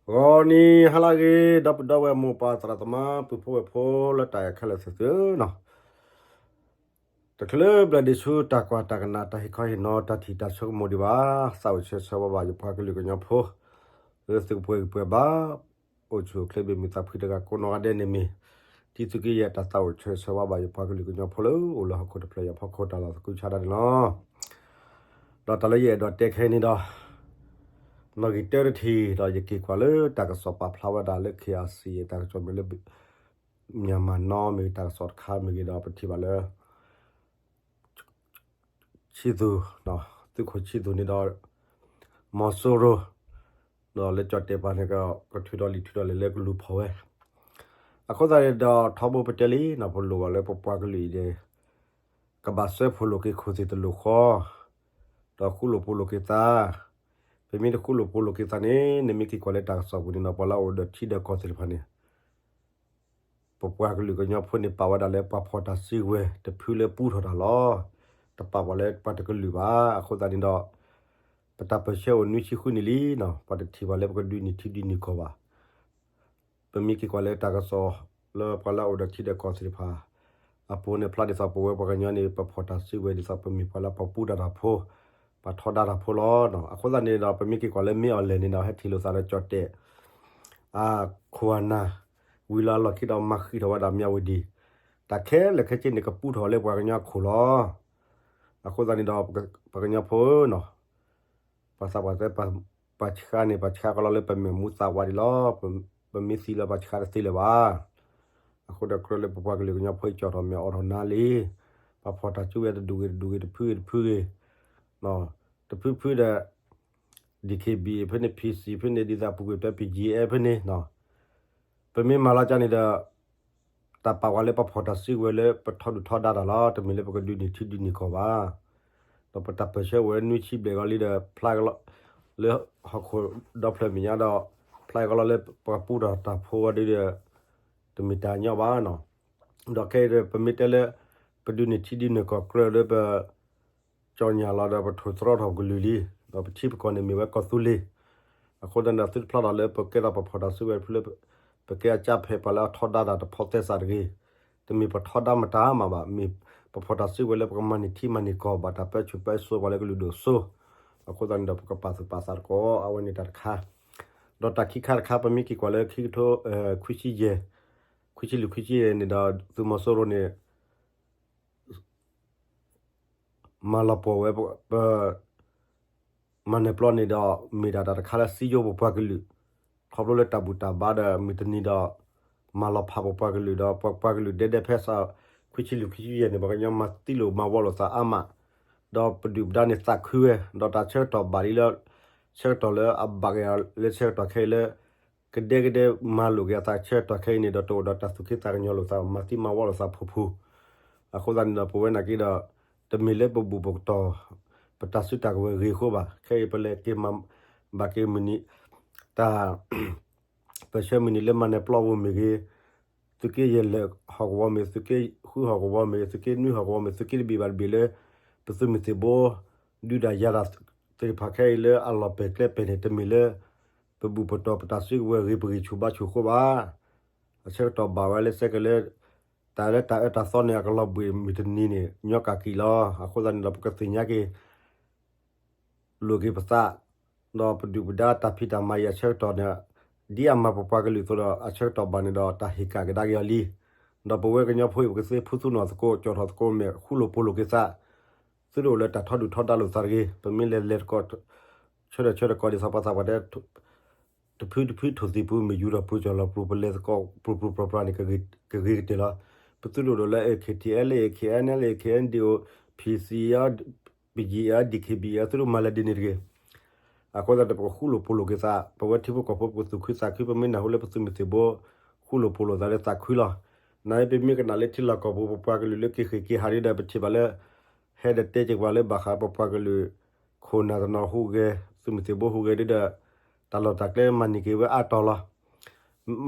ဂီၤနံၤဟါလၢအဂ့ၤ ဒီပုၢ်ဒီဝဲၢ်မိၢ်ပၢ်သရၣ်သမါ ပုၢ်ဖိဝဲၢ်ဖိလၢတၢ်အဲၣ်ခဲလၢာ်သ့ၣ်သုဧၢနီၤ, တချုးဘျၢၣ်ဒ့ဆူတၢ်ကွၢ်တၢ်ကနၣ်တၢ်ဟ့ၣ်ခီဟ့ၣ်နီၤ တၢ်ထံၣ်တၢ်ဆိကမိၣ်ဒံးဘၣ်, သးအိၣ်ဆၢဂ့ၤဆၢဝါဘၣ်ယပှၤကလုာ်ကညီဖိ လၢသုကပှဲၤဂံၢ်ပှဲၤဘါ အိၣ်ဆူၣ်အိၣ်ချ့ဘၣ်မုာ်သးဖှံတဂၤကိးနီၢ်ဂၤဒဲးန့ၣ်မ့ၢ် တံၤသုးက့ယဲၢ်တၢ်သးအိၣ်ဆၢဂ့ၤဆၢဝါဘၣ်ယပှၤကလုာ်ကညီဖိလၢအိၣ်လၢဟီၣ်ခိၣ်တဖျၢၣ်အံၤအဖီခိၣ် တၢ်လီၢ်သကုၤဆါဒၣ်န့ၣ်လီၤ. ဒီးတၢ်လၢယအဲၣ်ဒိးတဲခဲအံၤန့ၣ်ဒီး နီၣ်ဂံၢ်တၢတထံၣ် ဒီးယက့ၤကွၢ်လၢတၢ်ကစီၣ်ပာ်ဖျါဝဲဒၣ်လၢ ခ့ၣ်အၣ်စံၣ် တၢ်ကစီၣ်မ့ၢ်လၢ မၠၣ်မၢ်နီမ့ၢ်ဂ့ၤ တၢ်ကစီၣ်တခါမ့ၢ်ဂ့ၤဒီး ပထံၣ်ဘၣ်လၢ ဆံသူၣ်, သုးခိၣ်ဆံသူၣ်န့ၣ်ဒီး မီၤစိရိၤ ဒီးလၢကၠီၣ်တဲၣ်ပၤန့ၣ် ကထုးထီၣ်လံာ်ထုးထီၣ်လဲၢ်လၢကလူၤဖီၣ်ဝဲ, အဃိသတးန့ၣ်ဒီး ထီဘိပတဲလံနီၤ ပလိၣ်ဘၣ်လၢပပှၤကလုာ်အံၤန့ၣ် ကဘၣ်စၢဖှိၣ်လိာ်က့ၤခိၣ်သ့ၣ်တလိၣ်ဃီ, ဒီးဃူလိာ်ဖိးလိာ်က့ၤသး, ပမ့ၢ်တဃူလိာ်ဖိးလိာ်က့ၤသးန့ၣ် နမ့ၢ်က့ၤကွၢ်လၢတၢ်ကစီၣ်ပူၤန့ၣ်ဒီး ပှၤလၢအအိၣ်ဒီးထံဒီးကီၢ်သ့ၣ်တဖၣ်န့ၣ် ပပှၤကလုာ်ကညီဖိန့ၣ် ပာ်ဝဲဒၣ်လၢပှၤဖီၣ်တၢ်စုကဝဲၤတဖုလၢပူထီၣ်တၢ်လီၤ. တပာ်ပှၤလၢပှၤတကလုာ်ဘၣ်. အဃိသတးန့ၣ်ဒီး ပတၢ်ပၢၢ်ဆၢအိၣ်နွံဆံဃုနံၣ်လံနီၤ ပှၤတထံၣ်ဘၣ်လၢပကဒုးန့ၢ်ထံဒုးန့ၢ်ကီၢ်ဘၣ်. ပမ့ၢ်က့ၤကွၢ်လၢတၢ်ကစီၣ်လၢပှၤလၢအအိၣ်ဒီးထံဒီးကီၢ်သ့ၣ်တဖၣ် အပူၤန့ၣ် ဖျါဒ်သိးပဝဲပှၤကညီန့ၣ် ပဖီၣ်တၢ်စုကဝဲၤဒ်သိးပမ့ၢ်ပှၤလၢပှၤပူတၢ်တၢ်ဖိ, ပှၤထီဒါတၢ်ဖိလီၤ. အဃိသတးန့ၣ်ဒီး ပမ့ၢ်က့ၤကွၢ်လၢမ့ၢ်အီၤလဲၣ်န့ၣ်ဒီး ဟဲထံၣ်လိာ်သးဒီးကၠီၣ်တဲၣ် အခိၣ်အနၢ် ဝံၤလီၤအလီၢ်ခံဒီးမၤဃံးထီၣ်ဝဲဒၣ်မၠၣ်ဝတံၣ်, တၢ်ခဲလၢာ်ခဲဆ့န့ၣ် ကပူထီၣ်လၢပှၤကညီအခိၣ်လီၤ. အဃိသတးန့ၣ်ဒီး ပှၤကညီဖိဧၢနီၤ ပှၤသးပှၢ်သၢ ပှၤဆှါန့ၣ် ပှၤဆှါကလီလၢပမဲာ်မူသးဝးဒံးလီၤ. ပမ့ၢ်သံလၢပှၤဆှါတသ့လၢၤဘၣ်. အဃိဒီးကြၢးလၢပပှၤကလုာ်ကညီဖိအံၤ ကၠီၣ်ထီၣ်မဲာ်အိးထီၣ်နါလံ. ပှၤဖီၣ်တၢ်စုကဝဲၤတဒူၣ်ဂ့ၤတဒူၣ်ဂ့ၤ တဖုဂ့ၤတဖုဂ့ၤ တဖုဖုဒီး DKBA ဖဲန့ၣ် PC ဖဲန့ၣ် ဒ်သိးပူၤကွံာ်ဖဲ ပီၣ်ကၠံၣ်အဲၣ် ဖဲန့ၣ် ပမ့ၢ်မၤလီၤကၢ်န့ၣ်ဒီး တၢ်ပာ်ဝဲလၢပှၤဖီၣ်တၢ်စုကဝဲၤလၢပထီဒုၣ်ထီဒါတၢ်လီၤ. တမ့ၢ်လၢပကဒုးန့ၢ်ထံဒုးန့ၢ်ကီၢ်ဘၣ်. ဒီးပတၢ်ပၢၢ်ဆၢအိၣ်ဝဲနွံဆံဘျဲၣ်ဂီၤလံဒီး ဖျါကလီ လၢဟီၣ်ခိၣ်ဒီဖျၢၣ်မဲာ်ညါဒီး ဖျါကလီလၢပှၤပူထီၣ်တၢ်ဖိဝဲဒၣ်ဒီး တမ့ၢ်တၢ်ညီဘၣ်နီၤ. ဒီးခဲအံၤဒီး ပမ့ၢ်တဲလၢ ပဒုးန့ၢ်ထံဒုးန့ၢ်ကီၢ်ကြၢးလၢပ ကၠီၣ်ညၣ်လီၤဒီး ပထိၣ်သတြီထီၣ်ပကလုၢ်လံ. ဒီးပထံပကီၢ်န့ၣ်မ့ၢ်ဝဲကီၢ်သူလ့ၤ. အဃိသတးန့ၣ်ဒီး သုတဖျါထီၣ်လၢပကဲထီၣ်ပှၤဖီၣ်တၢ်စုကဝဲၤတဖုလၢ ပကဲအကၢ်ဖဲပှၤလၢအထီဒါတၢ်တဖီသဲစးတဂ့ၤ. တမ့ၢ်ပှၤထီဒါမတၤမးဘၣ်. မ့ၢ်ပှၤဖီၣ်တၢ်စုကဝဲၤလၢပကမၤန့ၢ်ထံမၤန့ၢ်ကီၢ်ဘၣ် တၢ်ပၢဆူၣ်ပၢစိးပှၤလၢကလုာ်ဒိၣ်စိ. အဃိသတးန့ၣ်ဒီး ပကပာ်သူၣ်ပာ်သးသကိး အဝဲန့ၣ်တၢ်တခါ. ဒီးတၢ်ခံခါတခါ ပမ့ၢ်က့ၤကွၢ်လၢခံကထိ ခွံဆံယဲၢ်, ခွံဆံလွံၢ်ခွံဆံယဲၢ်န့ၣ်ဒီး သုးမီၤစိရိၤန့ၣ် မၤလီၤပှီၢ်ဝဲ ပ မၤနၢၤပျီန့ၣ်ဒီး မ့ၢ်ဒၣ်တၢ်တခါလၢစံယိပပှၤကလုာ်, ခီဖျိလၢတၢ်ဘူၣ်တၢ်ဘါဒီး မုၢ်တနံၤဒီး မၤလီၤဖးပပှၤကလုာ်ဒီး ပပှၤကလုာ်ဒဲဒဲဖဲစး ခွံဆံလွံၢ်ခွံဆံယဲၢ်န့ၣ် ပှၤကညီမၤသံလိာ်မၤဝီလိာ်သးအါမး, ဒီးပဒုၣ်ပဒါန့ၣ်သးခုဝဲ ဒီးတၢ်ဆၢကတီၢ်ဘၣ်လံလၢ ဆၢကတီၢ်လၢအဘၣ်က့ၤလၢဆၢကတီၢ်ခဲအံၤလၢ ကဒဲကဒဲမၤလိာ်က့ၤအသးဆၢကတီၢ်ခဲအံၤန့ၣ်ဒီး တအိၣ်ဒီးတၢ်သူၣ်က့သးကညီၤလိာ်သး မၤသံမၤဝီလိာ်သးဖုၣ်ဖုၣ်. အဃိသတးန့ၣ်ဒီး ပဝဲနာ်က့ဒီး တမ့ၢ်လၢပဘူၣ်ပတီၢ် ပတၢ်စုတၢ်ကဝဲၤဂ့ၤအဃိဘၣ်. ခဲအံၤပလဲၤက့ၤမၤဘၣ်က့ၤမုၢ်နံၤ တၢ် ပဆၢမုၢ်နံၤလၢမၤနၢၤပျီပူၤမ့ၢ်ဂ့ၤ, သုးက့ယဲၢ်လၢာ်ဟီၣ်ကဝီၤမ့ၢ်, သုးက့ဃုဟီၣ်ကဝီၤမ့ၢ်, သုးက့နွံဟီၣ်ကဝီၤမ့ၢ်, သုးက့တဘ့ၣ်ဘၣ်တဘ့ၣ်လၢ ပသုးမုၢ်သံၣ်ဘိ ဒုးတၢ်ယၤတၢ်သ့ၣ်တဖၣ်ခဲအံၤလၢအလီၢ်ပှဲၤကျဲပှဲၤန့ၣ် တမ့ၢ်လၢ ပဘူၣ်ပတီၢ်ပတၢ်စုကဝဲၤဂ့ၤပဂံၢ်ဆူၣ်ဘါဆူၣ်အဃိဘၣ်. အဆၢကတီၢ်ဘၣ်ဝဲလၢဆဲကလၢ တၢ်လၢတၢ်အၢတၢ်သီန့ၣ် အကလီၤဘှံးမုၢ်တနံၤန့ၣ် ညီကၢ်ကံၣ်လီၤ. အဃိသတးန့ၣ်ဒီး ပကသ့ၣ်ညါက့ၤ လိာ်က့ၤပသး, ဒီးပဒုၣ်ပဒါတၢ်ဖံးတၢ်မၤအံၤအဆၢကတီၢ်န့ၣ် ဒ်အမၤပပှၤကလုာ်အသိးဒီး အဆၢကတီၢ်ဘၣ်န့ၣ်ဒီး တၢ်ဟ့ၣ်ကၣ်ကဒါက့ၤအီၤလံ. ဒီးပဝဲကညီဖိအံၤ ပကသ့ဖုသူနီၢ်သကိး ကၠီၣ်ထီၣ်သကိးမဲာ် ဃူလိာ်ဖိးလိာ်က့ၤသး, သုတအိၣ်လၢတၢ်ထီဒုၣ်ထီဒါလိာ်သးတဂ့ၤ. ပမ့ၢ်လဲၤလဲၤသကိး ဆၢထၢၣ်ဆၢထၢၣ်ကီးဒ်သိးပှၤသးပှၢ်တဲ တဖုတဖုထိၣ်သံၣ်ပူၤ မ့ၢ်ယူၤထီၣ်ပူၤကၠီၣ်လီၤပူၤ ပလဲၤသကိးပူၤပူၤပြၤပြၤန့ၣ် ကဂ့ၤကတၢၢ်လီၤ. ပသုတအိၣ်လၢ KTLA KNLA KNDO PC အ ပယံၤအ DKBA သုတမၤလဲၤဒ်န့ၣ်တဂ့ၤ. အဃိသတးဒီး ပကဃူလိာ်ဖိးလိာ်က့ၤသး, ပဝဲထံဖိကီၢ်ဖိ ပကသူၣ်ခုသးခု ပမ့ၢ်နၢ်ဟူလၢပသုးမုၢ်သံၣ်ဘိ ဃူလိာ်ဖိးလိာ်သးလၢသးခုလီၤ. နာ်အံၤပမ့ၢ်ကနၣ်လၢထံလီၢ်ကီၢ်ပူၤ ပပှၤကလုာ်လၢက့ၤဃ့ၢ်က့ၤဟးဒ်ဒီး ပထံၣ်ဘၣ်လၢ ဟဲဒီးတဲက့ၤပှၤလၢဘၣ်ဃးပပှၤကလုာ် ခိၣ်နၢ်တနီၤဟူးဂဲၤ သုးမုၢ်သံၣ်ဘိဟူးဂဲၤဒ်ဒီး တၢ်လီၢ်တၢ်ကျဲမၤန့ၢ်က့ၤဝဲအါတီၤလီၤ.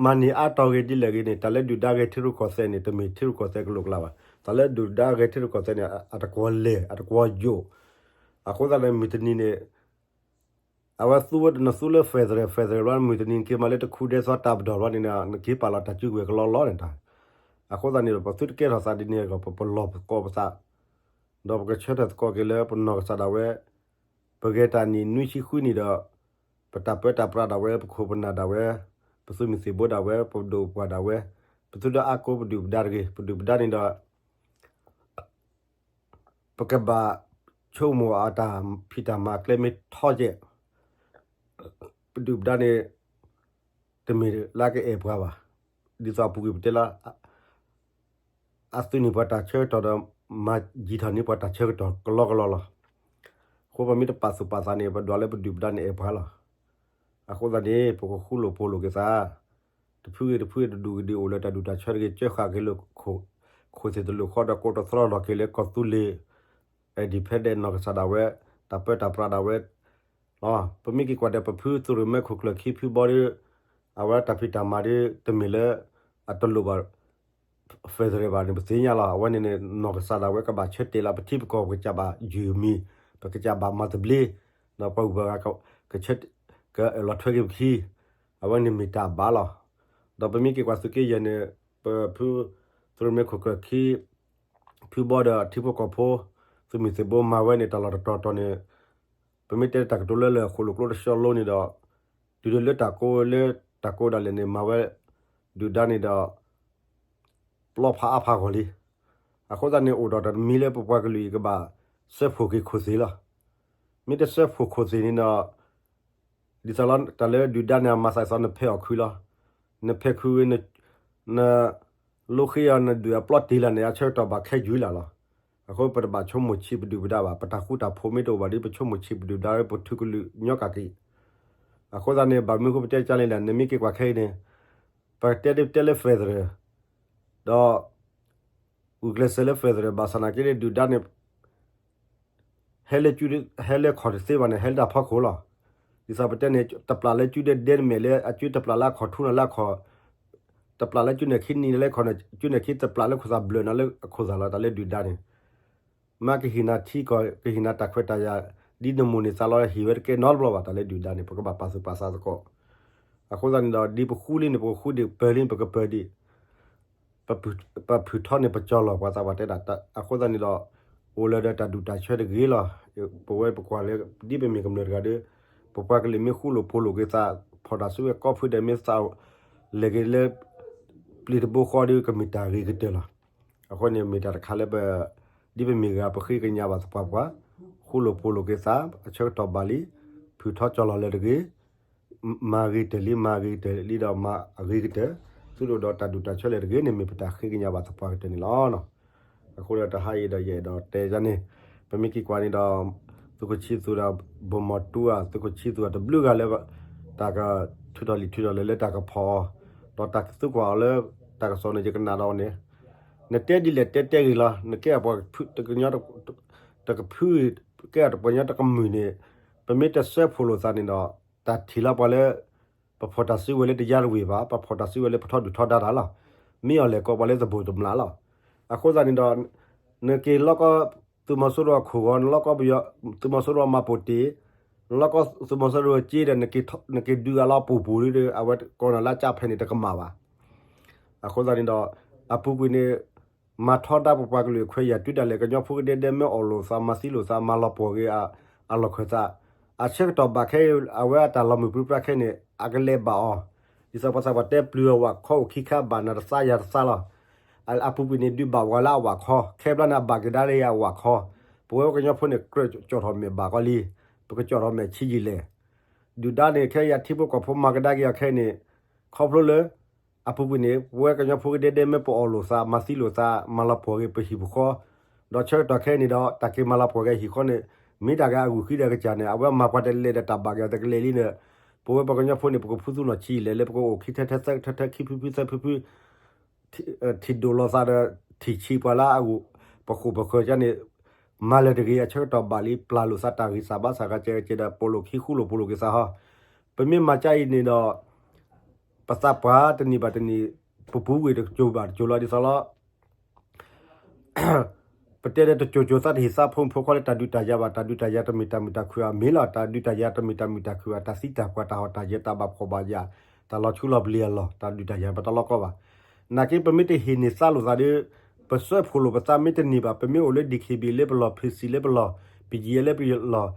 မၤန့ၢ်အါတီၤဂ့ၤဒ်လဲၣ်ဂ့ၤန့ၣ် တၢ်လၢဒုၣ်ဒါဂဲၤထံရူၢ်ကီၢ်သဲးန့ၣ် တမ့ၢ်ထံရူၢ်ကီၢ်သဲးကလိာ်ကလၤဘၣ်. တၢ်လၢဒုၣ်ဒါဂဲၤထံရူၢ်ကီၢ်သဲးန့ၣ် အတကွီၤလဲၢ် အတကွီၤယိာ်. အဃိသတးန့ၣ် မုၢ်တနံၤန့ၣ် အဝဲသူဝဲ နသူလၢ federal federal ဘျီ မုၢ်တနံၤနက့ၤမၤလၢတခူဒဲသီတၢ်ပဒီၣ်ဘျီန့ၣ် နက့ၤပာ်လီၤတၢ်စုကဝဲၤကလီလီန့ၣ်တၢ်. အဃိသတးန့ၣ်ဒီး ပသုတကဲထီၣ်သးဒ်န့ၣ်အဂီၢ် ပပလီၢ်ပသကိးပသး ဒီးပကဆၢထၢၣ်သကိးက့ၤလၢပနီၢ်ကစၢ်ဒၣ်ဝဲ ပဂဲၤတၢ်နံၣ်နွံဆံဃုနံၣ်ဒီး ပတၢ်ပၢတၢ်ပြးဒၣ်ဝဲ ပခိၣ်ပနၢ်ဒၣ်ဝဲ ပသုးမုၢ်သံၣ်ဘိဒၣ်ဝဲ ပဒိၣ်ပှၢ်ဒၣ်ဝဲ ပသုတအါကိးပဒုၣ်ပဒါတဂ့ၤ. ပဒုၣ်ပဒါန့ၣ်ဒီး ပကဘၣ်ဆိကမိၣ်အတၢ်ဖံးတၢ်မၤအကျဲမ့ၢ်ထီကဲး ပဒုၣ်ပဒါန့ၣ် တမ့ၢ်လၢကအဲၣ်ပှၤဘၣ်. ဒ်သိးအပူၤကွံာ်ပတဲလၢ အသုးန့ၢ်ပှၤတၢ်ဆၢကတီၢ်ဒီး မၤယံၤထီၣ်န့ၢ်ပှၤတၢ်ဆၢကတီၢ်ကလီကလီလီၤ. အဃိပမ့ၢ်တပာ်သူၣ်ပာ်သးန့ၣ် ပဒွးလၢပဒုၣ်ပဒါန့ၣ်အဲၣ်ပှၤလီၤ. အဃိသတးန့ၣ် ပကဃူလိာ်ဖိးလိာ်က့ၤသး တဖုဂ့ၤတဖုဂ့ၤ တဒူၣ်ဂ့ၤဒုး အိၣ်လၢတၢ်ဒူၣ်တၢ်ဆၢတဂ့ၤ ကၢဃာ်က့ၤလၢ ခိၣ်သ့ၣ်တလိၣ်ဃီဒီး ကိးတသြီထီၣ်က့ၤလၢကီၢ်သူလ့ၤ independent နီၢ်ကစၢ်ဒၣ်ဝဲ တၢ်ပၢတၢ်ပြးဒၣ်ဝဲ ပမ့ၢ်က့ၤကွၢ်ဒီး ပဖုသုးရိၣ်မဲခိၣ်ကျၢၢ်ခံဖုဘီဒီး အဝဲတၢ်ဖံးတၢ်မၤဒီး တမ့ၢ်လၢ အတလိၣ်ဘၣ် federal ဘၣ်န့ၣ် ပသ့ၣ်ညါလီၤ. အဝဲန့ၣ်န့ၣ် နီၢ်ကစၢ်ဒၣ်ဝဲကဘၣ်ဆၢတဲာ်လီၤ ပထံပကီၢ် ပကစၢ်ဘၣ်ယုၢ်မံၤ ပကစၢ်ဘၣ်မၤသဘျ့ ဒီးပှၤဂုၤပှၤဂၤ ကဆၢ ကအၢၣ်လီၤထွဲက့ၤပခံ အဝဲန့ၣ်မ့ၢ်တၢ်ဘၣ်လီၤ. ဒီးပမ့ၢ်က့ၤကွၢ်သုးက့ယဲၢ်န့ၣ် ပဖုသုးရိၣ်မဲခိၣ်ကျၢၢ်ခံ ဖုဘီဒီးထံဖိကီၢ်ဖိ သုးမုၢ်သံၣ်ဘိမၤဝဲန့ၣ် တၢ်လီၢ်တတီၤတီၤန့ၣ် ပမ့ၢ်တဲတၢ်ကတိၤလၢလၢၢ်ဃိၣ်လိာ်ကျိတဆီလိန့ၣ်ဒီး တုၤလၢတၢ်ကိးလၢတၢ်ကိးဒၣ်လဲာ်န့ၣ် မၤဝဲဒုၣ်ဒါန့ၣ်ဒီး ပျီဖးအါဖးဂီၢ်လံ. အဃိသတးန့ၣ် အိၣ်ဒီးတၢ်တမံၤလၢပပှၤကလုာ်အံၤကဘၣ်စၢဖှိၣ်က့ၤခိၣ်သ့ၣ်လီၤ. မ့ၢ်တစၢဖှိၣ်ခိၣ်သ့ၣ်န့ၣ်ဒီး ဒ်သိးလီၤ တၢ်လၢဒုၣ်ဒါန့ၣ် အမၤသးဒ်သိးနဖဲးအီၣ်ခုလီၤ. နဖဲးခု န လိဃ့အီၤ နဒုၣ်အပျီတ့ၢ်လၢန့ၣ် အဆၢကတီၢ်ဘၣ်ခဲယုၢ်လၢ်လီၤ. အဃိပတဘၣ်ဆိကမိၣ်ဆံးပဒုၣ်ပဒါဘၣ်. ပတၢ်ဃူတၢ်ဖိးမ့ၢ်တအိၣ်ဘၣ်ဒီး ပဆိကမိၣ်ဆံးပဒုၣ်ပဒါ ပထုးကလုာ်ညီကၣ်က့ၤ. အဃိသတးန့ၣ် ဘၣ်မနုၤအဃိပတဲကလဲၣ်ဒီး နမ့ၢ်က့ၤကွၢ်ခဲအံၤန့ၣ် ပတဲဒ်ပတဲလၢ federal ဒီး ဂုာ်ကျဲးစၢးလၢ federal ဘၣ်ဆၣ်နာ်က့ဒီး ဒုၣ်ဒါန့ၣ် ဟဲလၢ ဟဲလၢခီၣ်တသ့ဘၣ်န့ၣ် ဟဲလၢတၢ်ဖီခိၣ်လီၤ. ဒ်သိးပတဲန့ၣ် တပျၢ်လၢကုဒဲဒဲတမဲာ်လၢအကု တပျၢ်လၢအခီၣ်ထူလီၤလၢအခီၣ်, တပျၢ်လၢကုနဲၣ်ခံနံၤလၢခီၣ်န့ၣ် ကုနဲၣ်ခံတပျၢ်လၢခိၣ်သးဘျၢၣ်နီၤလၢအခိၣ်သးလီၤ တၢ်လၢဒုၣ်ဒါန့ၣ် မ့ၢ်ကဟ့ၣ်နၤထံကီၢ် ကဟ့ၣ်နၤတၢ်ခွဲးတၢ်ယာ် ဒ်နမိၢ်န့ၢ်သးလီၤ ဟ့ၣ်ဝဲတကဲနီတဘျီဘၣ် တၢ်လၢဒုၣ်ဒါန့ၣ် ပကဘၣ်ပာ်သူၣ်ပာ်သးသကိး. အဃိသတးန့ၣ်ဒီး ဒ်ပဃူလံန့ၣ် ပကဃူဒံး ပၢၤလံန့ၣ် ပကပၢၤဒံး ပဖုၣ်ထီန့ၣ် ပကၠီလီၤပှၤသးပှၢ်တဲဒၣ် အဃိသတးန့ၣ်ဒီး အိၣ်လၢဒီးတၢ်ဒူၣ်တၢ်ဆၢတဂ့ၤလီၤ. ပဝဲပကွၢ်လၢ ဒ်ပမ့ၢ်ကမျၢၢ်တဂၤဒီး ပပှၤကလုာ်မ့ၢ်ဃူလိာ်ဖိးလိာ်က့ၤသး ဖီၣ်တၢ်စုဝဲကီၢ်ဖုဒဲးမ့ၢ်သး လဲၤက့ၤလၢ ပျံၤတဘိဃီဒီး ကမ့ၢ်တၢ်ဂ့ၤကတၢၢ်လီၤ. အဃိန့ၣ်မ့ၢ်တၢ်တခါလၢပ ဒ်ပမ့ၢ်ဂ့ၤ ပဃ့ကညးဘၣ်သပှၢ်ပှၢ် ဃူလိာ်ဖိးလိာ်က့ၤသး အဆၢကတီၢ်ဘၣ်လံ ဖုၣ်ထီကၠီလီၤလၢတဂ့ၤ မၤဂ့ၤတၢၢ်လံ မၤဂ့ၤကတၢၢ်လံဒီးမၤအဂ့ၤကတၢၢ် သုတအိၣ်ဒီးတၢ်ဒူၣ်တၢ်ဆၢလၢတဂ့ၤန့ၣ် မ့ၢ်ပတၢ်ဃ့ကညးဘၣ်သပှၢ်ကတၢၢ်န့ၣ်လီၤ. အဃိဒီးတဟါအံၤဒီးယအဲၣ်ဒိးတဲယၤန့ၣ် ပမ့ၢ်က့ၤကွၢ်န့ၣ်ဒီး သုးခိၣ်ဆံသူးဒီး ဘိၣ်မီၢ်တူဧါ သုးခိၣ်ဆံသူးအတဘျုးဂၤလၢ တၢ်ကထုးထီၣ်လံာ်ထုးထီၣ်လဲၢ်လၢတၢ်ကဖီၣ်အီၤ ဒီးတၢ်ကသံကွၢ်အီၤလၢ တၢ်ကစီၣ်န့ၣ် ယကနၣ်ဒီးန့ၣ် နတဲဒ်လဲၣ်တဲတဲဂ့ၤလီၤ နကဲအပှၤကညီ တကဖု ကဲအပှၤကညီတကမုၢ်န့ၣ် ပမ့ၢ်တစၢဖှိၣ်လိာ်သးန့ၣ်ဒီး တၢ်ထံၣ်လီၤပှၤလၢ ပဖီၣ်တၢ်စုဝဲၤလၢတယါတဝ့ၢ်ဘၣ် ပဖီၣ်တၢ်စုဝဲၤလၢပထီဒုၣ်ထီဒါတၢ်လီၤ. မ့ၢ်အီၤလဲၣ်ကီးပှၤလၢသဘိၣ်တမျၢ်လီၤ. အဃိသတးန့ၣ်ဒီး နက့ၤလီၤကီး သုးမီၤစိရိၤအခိၣ်ဂီၤ နလီၤကီး သုးမီၤစိရိၤအမၤပိာ်တ့ၢ် နလီၤကီးသုးမီၤစိရိၤအစ့ဒီး နက့ၤဒုးအလီၤပူၤပူၤဒီး အဝဲကိးနၤလၢကၠၣ်ဖဲန့ၣ်တကမၣ်ဘၣ်. အဃိသတးန့ၣ်ဒီး အပူၤကွံာ်န့ၣ် မၤထီဒါပပှၤကလုာ်အခွဲးယာ်တုၤဒၣ်လဲာ် ကညီဖိကဒဲဒဲမ့ၢ်အီၣ်လိာ်သး မၤသံလိာ်သး မၤလီၤပှီၢ်က့ၤ အလီၢ်ခၢၣ်သး အဆၢကတီၢ်ဘၣ်ခဲအံၤ အဝဲအတၢ်လီၤမုၢ်ပြံပြါခဲန့ၣ် အကလဲၤဘၣ်အီၤ ဒ်သိးပှၤသးပှၢ်တဲပျုၤအဝးခီအိၣ်ခံခါဘၣ်နၤတသးယၤတသးလီၤ. အပူၤကွံာ်န့ၣ် ဒုးဘၣ်ဝဲလၢအဝးခီ ခဲဘျီန့ၣ် အဘၣ်က့ၤဒါလၢအဝးခီ ပဝဲပကညီဖိန့ၣ် ကြၢးကၠီၣ်ထီၣ်မဲာ်ဘၣ်ကီးလံ ပကကၠီၣ်ထီၣ်မဲာ်ဆံးယံာ်လဲၣ် ဒုၣ်ဒါန့ၣ် ခဲအံၤထံဖိကီၢ်ဖိမၤကဒါက့ၤအီၤခဲအံၤန့ၣ် ခီဖျိလၢ အပူၤကွံာ်န့ၣ် ပဝဲကညီဖိကဒဲဒဲမ့ၢ်ပအီၣ်လိာ်သး မၤသံလိာ်သး မၤလီၤပှီၢ်က့ၤပဟံၣ်ပဃီ ဒီးဆၢကတီၢ်ခဲအံၤန့ၣ်ဒီး တၢ်က့ၤမၤလီၤပှီၢ်က့ၤဟံၣ်ဃီန့ၣ် မ့ၢ်တၢ်ဂ့ၤအဂုာ်ဃံဒီးကစၢ်န့ၣ် အဝဲမၤပှၤတလဲၤဒီးတၢ်ဘၣ်က့ၤအီၤတကလဲၤလံန့ၣ် ပဝဲပကညီဖိန့ၣ် ပကဖုသူၣ်နီၢ်ဆံးယံာ်လဲၣ်လၢပကအိၣ်ခံထဲထဲသၢထဲထဲခံဖုဖုသၢဖုဖု ထံၣ်ဒိၣ်လိာ်သးဒီး ထံၣ်ဆံးပှၤလၢအဂီၢ် ပဃိၣ်ပဃၢၤကန့ၣ် မၤလၢၤတဂ့ၤ အဆၢကတီၢ်ဘၣ်လံ ပျၢ်လိာ်သးတၢ်ဂံၢ်စၢ်ဘါစၢ်ဂၤကဲကဲဒီး ပိာ်လိာ်ခံဃူလိာ်ဖိးလိာ်က့ၤသးဟီ ပမ့ၢ်မၤကါအံၤန့ၣ်ဒီး ပသးပှၢ်တနံၤဘၣ်တနံၤ ပပူၤကွံာ်တကၠိၤဘၣ်တကၠိၤလီၤဒ်သိးလီၤ ပ ပတဲဒီးတစိၤစိၤသးတဟ့ၣ်သးဖိမုၣ်ဖိခွါလၢတၢ်ဒုးတၢ်ယၤဘၣ်, တၢ်ဒုးတၢ်ယၤတမ့ၢ်တၢ်မုာ်တၢ်ခုၣ်အမ့ၢ်လီၤ, တၢ်ဒုးတၢ်ယၤတမ့ၢ်တၢ်မုာ်တၢ်ခုၣ်ဘၣ်, တၢ်သံတၢ်ပှၢ်တၢ်ဟီၣ်တၢ်ယၢၤတၢ်ဘၣ်ဖှီၣ်ဘၣ်ယာ်, တၢ်လီၤဆူလီၤပျံၤအလီၢ်, တၢ်ဒုးတၢ်ယၤပတလီၤကီဘၣ်. နာ်က့ပမ့ၢ်တဟ့ၣ်န့ၢ်သးလိာ်သးဒီး ပစွဲဖှိၣ်လိာ်ပသးမ့ၢ်တန့ၢ်ဘၣ်, ပမ့ၢ်အိၣ်လၢ DKBA လၢပလီၢ်, PC လၢပလီၢ်, BGF လၢပလီၢ်,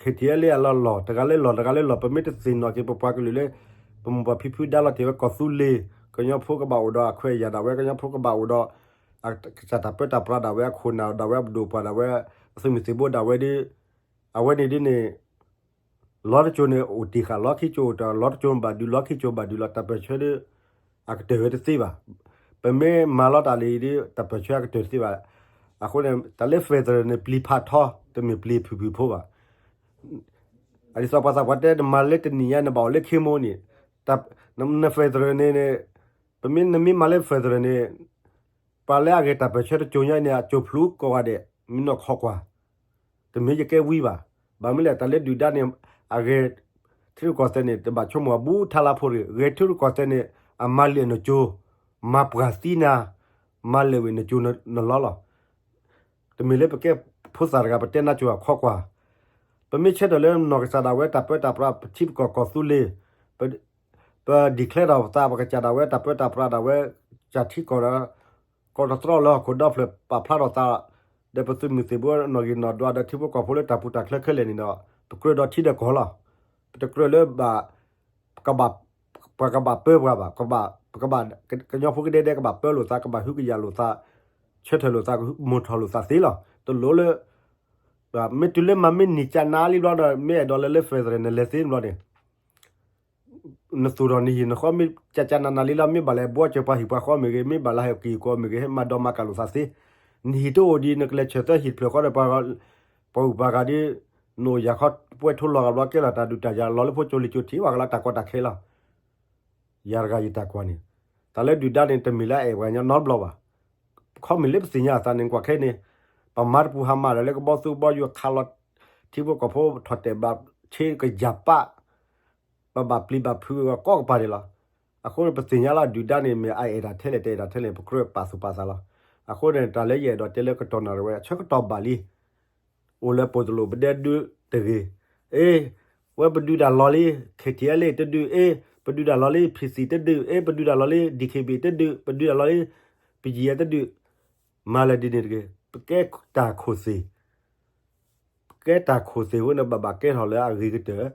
KTLA လၢအလီၢ်, တဂၤလၢလီၢ် တဂၤလၢလီၢ်, ပမ့ၢ်တသ့ၣ်နီၣ်က့ၤပပှၤကလုာ်လၢ ပမိၢ်ပၢ်ဖံဖုဒါလီၤတ့ၢ်ဝဲကီၢ်သူလ့ၤ, ကညီဖိကဘၣ်အိၣ်ဒီးအခွဲးအယာ်ဒၣ်ဝဲ, ကညီဖိကဘၣ်အိၣ်ဒီး အကစၢ်တၢ်ပၢတၢ်ပြးဒၣ်ဝဲ, အခိၣ်နၢ်ဒၣ်ဝဲ, အပဒိၣ်ပှၢ်ဒၣ်ဝဲ, အသုးမုၢ်သံၣ်ဘိဒၣ်ဝဲဒီး အဝဲန့ၣ်ဒ်န့ၣ် လီၤတကၠိန့ၣ်အိၣ်တ့ၢ်ဃာ်, လီၤခံကၠိအိၣ်တ့ၢ်, လီၤတကၠိဘၣ်ဒုး, လီၤခံကၠိဘၣ်ဒုးလီၤ, တၢ်ပၢၢ်ဆၢဒီး အကတၢၢ်ဝဲတသ့ဘၣ်. ပမ့ၢ်မၤလီၤတၢ်လၢအံၤဒီး တၢ်ပၢၢ်ဆၢအကတၢၢ်တသ့ဘၣ်. အဃိန့ၣ် တၢ်လၢ federal န့ၣ် ပျံၤဖးထီ, တမ့ၢ်ပျံၤဖုၣ်ဖုၣ်ဖိဘၣ်. အဒ်သိးပှၤသးပှၢ်တဲ နမၤလၢတနံၣ်ညါ နဘၣ်အိၣ်လၢခ့မိန့ၣ်, န federal န့ၣ်, ပမ့ၢ်နမ့ၢ်မၤလၢ federal န့ၣ် ပှၤလၢအဂဲၤတၢ်ပၢၢ်ဆၢတကၠိညါန့ၣ် အကၠိဖျိကိးဂၤဒဲး, မ့ၢ်နီၢ်ခီကွၢ်, တမ့ၢ်ယကဲဝံဘၣ်. ဘၣ်မနုၤလဲၣ် တၢ်လၢဒုၣ်ဒါန့ၣ် အဂဲၤထံရူၢ်ကီၢ်သဲးန့ၣ် တဘၣ်ဆိကမိၣ်အဘူးထါလၢဖိတဂ့ၤ, ဂဲၤထံရူၢ်ကီၢ်သဲးန့ၣ် အမၤလၢာ်နကၠိ, မၤပှၢ်သံနၤ, မၤလၢာ်ဝဲနကၠိနလီၢ်လီၤ. တမ့ၢ်လၢပကဲဖိသၣ်တဂၤ ပတဲနါကၠိအခီကွၢ်, ပမ့ၢ်ဆၢထၢၣ်လၢနီၢ်ကစၢ်ဒၣ်ဝဲတၢ်ပၢတၢ်ပြး ပထံပကီၢ်ကီၢ်သူလ့ၤ, ပ declare ဒီးပသး ပကစၢ်ဒၣ်ဝဲတၢ်ပၢတၢ်ပြးဒၣ်ဝဲ, ကစၢ်ထံကီၢ်ဒီး ကီၢ်တတြီလၢဟီၣ်ခိၣ်ဒီဖျၢၣ် ပာ်ဖျါထီၣ်သး, ဒီးပသုးမုၢ်သံၣ်ဘိနီၣ်ဂံၢ်နီၣ်ဒွးဒီးထံဖိကီၢ်ဖိလၢတၢ်ပူၤတၢ်ချၢခဲလၢာ်န့ၣ်ဒီး ပကြၢးဒီးထံဒီးကီၢ်လီၤ. ပတကြၢးလၢဘၣ် ကဘၣ် ပှၤကဘၣ်ပၢပှၤဘၣ်, ပကဘၣ် ကညီဖိကဒဲဒဲကဘၣ်ပၢလိာ်သး, ကဘၣ်ဟုကယာ်လိာ်သး, ဆၢထၢၣ်လိာ်သး, မိၢ်ထီၣ်လိာ်သးသ့လီၤ. တလိၣ်လၢ မ့ၢ်တုၤလၢမၤမ့ၢ်နံၤကနါလံဘျီဒီး မ့ၢ်အဲၣ်ဒိးလဲၤလၢ federal နလဲၤသ့ဘျီန့ၣ် နသူၣ်ထီၣ်နဟံၣ်နဃီမ့ၢ်ကကနနၤလံလီၤ, မ့ၢ်ဘၣ်လဲၤဘှီကၢၤပှၤဟံၣ်ပှၤဃီမ့ၢ်ဂ့ၤ, မ့ၢ်ဘၣ်လဲၤဟဲက့ၤကီမ့ၢ်ဂ့ၤ, ဟဲမၤဒီးမၤကၣ်လိာ်သးသ့, နဟံၣ်တအိၣ်ဒံး နကလဲၤဆၢၣ်သၢဟံၣ်တဖျၢၣ်ဃီဒီး ပှၤဂုၤပှၤဂၤဒီး နအိၣ်ယၤခီ ပှဲၤထူလီၤဂာ်ဘျီ ကဲထီၣ်တၢ်ဒုးတၢ်ယၤလီၤလၢဖိကၠိလံၤကၠိထံး ပှၤကလၢတၢ်ကီတၢ်ခဲလီၤ. ယၤတဂၤယတၢ်ကွၢ်န့ၣ် တၢ်လၢဒုၣ်ဒါန့ၣ် တမ့ၢ်လၢအအဲၣ်ပှၤကညီနီတဘျီဘၣ်. ခီမ့ၢ်လၢပသ့ၣ်ညါအသးန့ၣ် ကွၢ်ခဲအံၤန့ၣ် ပမၤတပူၤဟါမၢ်ဒီးလၢကဘီသူဘီယူၤခးလီၤ ထံဖိကီၢ်ဖိထီၣ်တဲာ်ဘၣ်ဆ့ကယၤပၣ် ပဘၣ်ပျံၤဘၣ်ဖုးကိးကပၤဒဲးလီၤ. အဃိန့ၣ် ပသ့ၣ်ညါလၢဒုၣ်ဒါန့ၣ် မ့ၢ်အအဲၣ်တၢ်ထဲလဲၣ် တအဲၣ်တၢ်ထဲလဲၣ် ပကြၢးပာ်သူၣ်ပာ်သးလီၤ. အဃိန့ၣ် တၢ်လၢယအဲၣ်ဒိးတဲလၢကတီၢ်နၢ်တဝဲ အဆၢကတီၢ်ဘၣ်လံ အိၣ်လၢပိာ်တလိာ်ပဒဲဒုတဂ့ၤ. အ့ ဝဲပဒုးတၢ်လီၤလံ ခ့ထံအလ့ၣ်တဒု အ့ ပဒုးတၢ်လီၤလံ ဖံစံၣ်တဒု အ့ ပဒုးတၢ်လီၤလံ DKB တဒု ပဒုးတၢ်လီၤလံ ပယံၤယဲတဒု မၤလၢဒ်န့ၣ်တဂ့ၤ. ပကဲတၢ်ခိၣ်သ့ၣ် ပကဲတၢ်ခိၣ်သ့ၣ်ဝဲန့ၣ် ဘၣ်ဘၣ်ကဲထီၣ်လၢအဂ့ၤကတၢၢ်,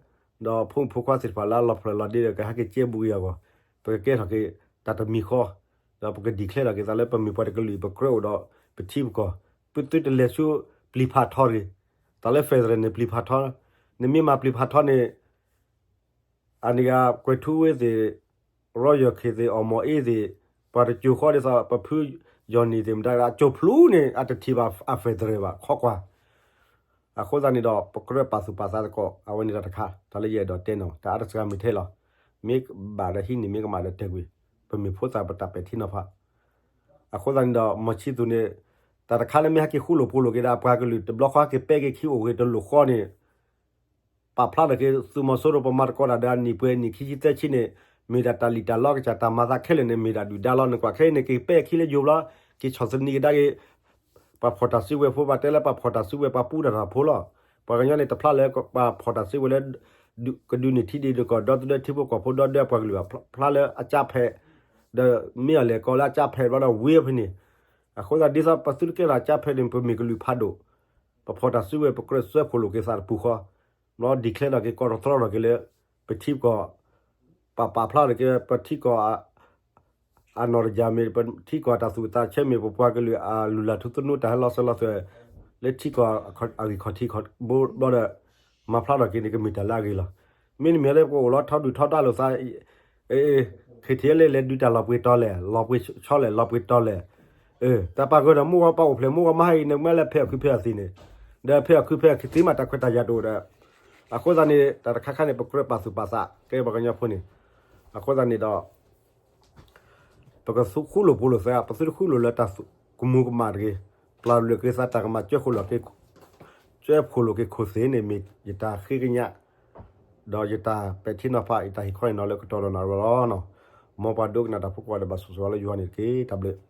ဒီးဖိမုၣ်ဖိခွါသ့ၣ်တဖၣ်လၢအလီၤဖျၢၣ်လီၤဒ့ဒီး ကဟဲက့ၤကဲဘူးက့ၤအဂီၢ်, ပကကဲထီၣ်က့ၤတၢ်တမံၤဃီ, ဒီးပက declare ထီၣ်က့ၤသးလၢပမ့ၢ်ပှၤတကလုာ် ပကြၢးအိၣ်ဒီးပထံပကီၢ်, ပသုတလဲၤဆူပျံၤဖးထီတဂ့ၤ. တၢ်လၢ federal န့ၣ် ပျံၤဖးထီ, နမ့ၢ်မၤပျံၤဖးထီန့ၣ် အန့ၣ်ဂ့ၤ ကွဲၤထူဝ့သ့ၣ်, ရီယီၢ်ခ့ၣ်သ့ၣ်, အီၣ်မီၢ်အ့သ့ၣ်, ပှၤတစိၤဃီဒ်သိး ပဖုယီၢ်နံၣ်သ့ၣ်မတၤ အစိၤဖျူန့ၣ် အတထံၣ်ဘၣ်အ federal ဘၣ် ခီကွၢ်. အဃိသတးန့ၣ်ဒီး ပကြၢးပာ်သူၣ်ပာ်သးသကိး အဝဲန့ၣ်တၢ်တခါ တၢ်လၢယအဲၣ်ဒိးတဲန့ၣ် တၢ်အါတစှၤမ့ၢ်ထဲလီၤ. မ့ၢ်ကဘၣ်ဒီးဟံးန့ၢ် မ့ၢ်ကမၣ်ဒီးတဲာ်ကွံာ်, ပမ့ၢ်ဖိသၣ်ပတၢ်ပဲာ်ထံနီၤဖး. အဃိသတးန့ၣ်ဒီး မီၢ်ဆံသူၣ်န့ၣ် တၢ်တခါလၢမ့ၢ်ဟဲက့ၤဃူလိာ်ဖိးလိာ်က့ၤဒီး ပှၤကလုာ်တဘျီဃီဟဲက့ၤပဲက့ၤခံအိၣ်ဂ့ၤတလိၣ်ဃီန့ၣ် ပာ်ဖျါထီၣ်က့ၤ သုးမီၤစိရိၤပမၤသကိးတၢ်ဒီးအနံၣ်ပှဲၤနံၣ်ခံဆံသၢဆံန့ၣ် မ့ၢ်ဒၣ်တၢ်လံၣ်တၢ်လီကစၢ်တၢ်မၤသးခဲလၢာ်န့ၣ် မ့ၢ်ဒၣ်ဒုၣ်ဒါလီၤ. နကွၢ်ခဲအံၤန့ၣ် က့ၤပဲာ်ခံလၢယိၤဘျီ က့ၤဆီၣ်သနံးကဒါက့ၤ ပှၤဖီၣ်တၢ်စုကဝဲၤဖိ ပှၤတဲလၢပှၤဖီၣ်တၢ်စုကဝဲၤ ပှၤပူတၢ်ထီၣ်ဖိလီၤ. ပှၤကညီန့ၣ် တဖျါလၢပှၤဖီၣ်တၢ်စုကဝဲၤလၢ ကဒုးန့ၢ်ထံဒံးန့ၢ်ကီၢ် ဒီသဒၢထံဖိကီၢ်ဖိ ဒီသဒၢပှၤကလုာ်ဘၣ် ဖျါလၢအကၠါဖဲး ဒီးမ့ၢ်အီၤလဲၤကီးလၢအကၠါဖဲးဘျီဒီးဝံၤဖဲန့ၣ်. အဃိသတး ဒ်သိးပသုတကဲထီၣ်အကၠါဖဲးန့ၣ် ပမ့ၢ်ကလုာ်ဖးဒိၣ် ပဖီၣ်တၢ်စုကဝဲၤ ပကြၢးစွဲဖှိၣ်လိာ်က့ၤသးတပူၤဃီ ဘျီ declare ထီၣ်က့ၤ ကီးတတြီထီၣ်က့ၤလၢ ပထံပကီၢ် ပာ်ပာ်ဖျါထီၣ်က့ၤ ပထံကီၢ် အနီၢ်တယၢ်မ့ၢ် ပထံကီၢ်တၢ်သူၣ်အသးဆၢမ့ၢ် ပပှၤကလုာ်အလုၢ်လၢ်ထူသနူတၢ်ဟဲလီၤစၢၤလီၤသွဲၣ် လၢထံကီၢ်အဂံၢ်ခီၣ်ထံးခီၣ်ဘိဘျီဒီး မၤဖျါထီၣ်က့ၤန့ၣ် ကမ့ၢ်တၢ်လၢအဂ့ၤလီၤ. မ့တမ့ၢ်လၢပကအိၣ်လီၤထီဒုၣ်ထီဒါလိာ်သး ခ့ထံအလ့ၣ်လဲၤဒုးတၢ်လီၤပှ့ၤတီၤလဲၣ် လီၤပှ့ၤဆီလဲၣ် လီၤပှ့ၤတီၤလဲၣ် တၢ်ပာ်ဂၢၢ်ဒီး မုၢ်ဂီၤပှၤအိၣ်ဖျဲၣ် မုၢ်ဂီၤမၤဟါအံၤ နမ့ၢ်လဲၤဖဲးအီၣ်ခုဖဲးအီၣ်သံးန့ၣ် ဒီးဖဲးအီၣ်ခုဖဲးအီၣ်သံးမး တၢ်ခွဲးတၢ်ယာ်တအိၣ်ဒီး အဃိသတးန့ၣ် တၢ်တခါခါန့ၣ် ပကြၢးပာ်သူၣ်ပာ်သး ကဲပှၤကညီဖိန့ၣ် အဃိသတးန့ၣ်ဒီး ပကဃူလိာ်ဖိးလိာ်သး ပသုတဃူလိာ်လၢတၢ်ကမူၤကမၣ်တဂ့ၤ, ပျၢ်လိာ်က့ၤသးတၢ်ကမၣ် ကၢဃိၣ်လိာ်က့ၤ ကၢဖှိၣ်လိာ်က့ၤခိၣ်သ့ၣ်န့ၣ် မ့ၢ်ယတၢ်ဃ့ကညး ဒီးယတၢ်ပဲာ်ထံနီၤဖး ယတၢ်ဟ့ၣ်ခီဟ့ၣ်နီၤလၢကတီၢ်ဒီးနၢ်ရံၣ်လီၤ. မ်ပှၤဒိကနၣ်တၢ်ဖိကိးဂၤဒဲး ဘၣ်ဆိၣ်ဂ့ၤလၢယွၤန့ၣ်တက့ၢ်. တၢ်ဘျုး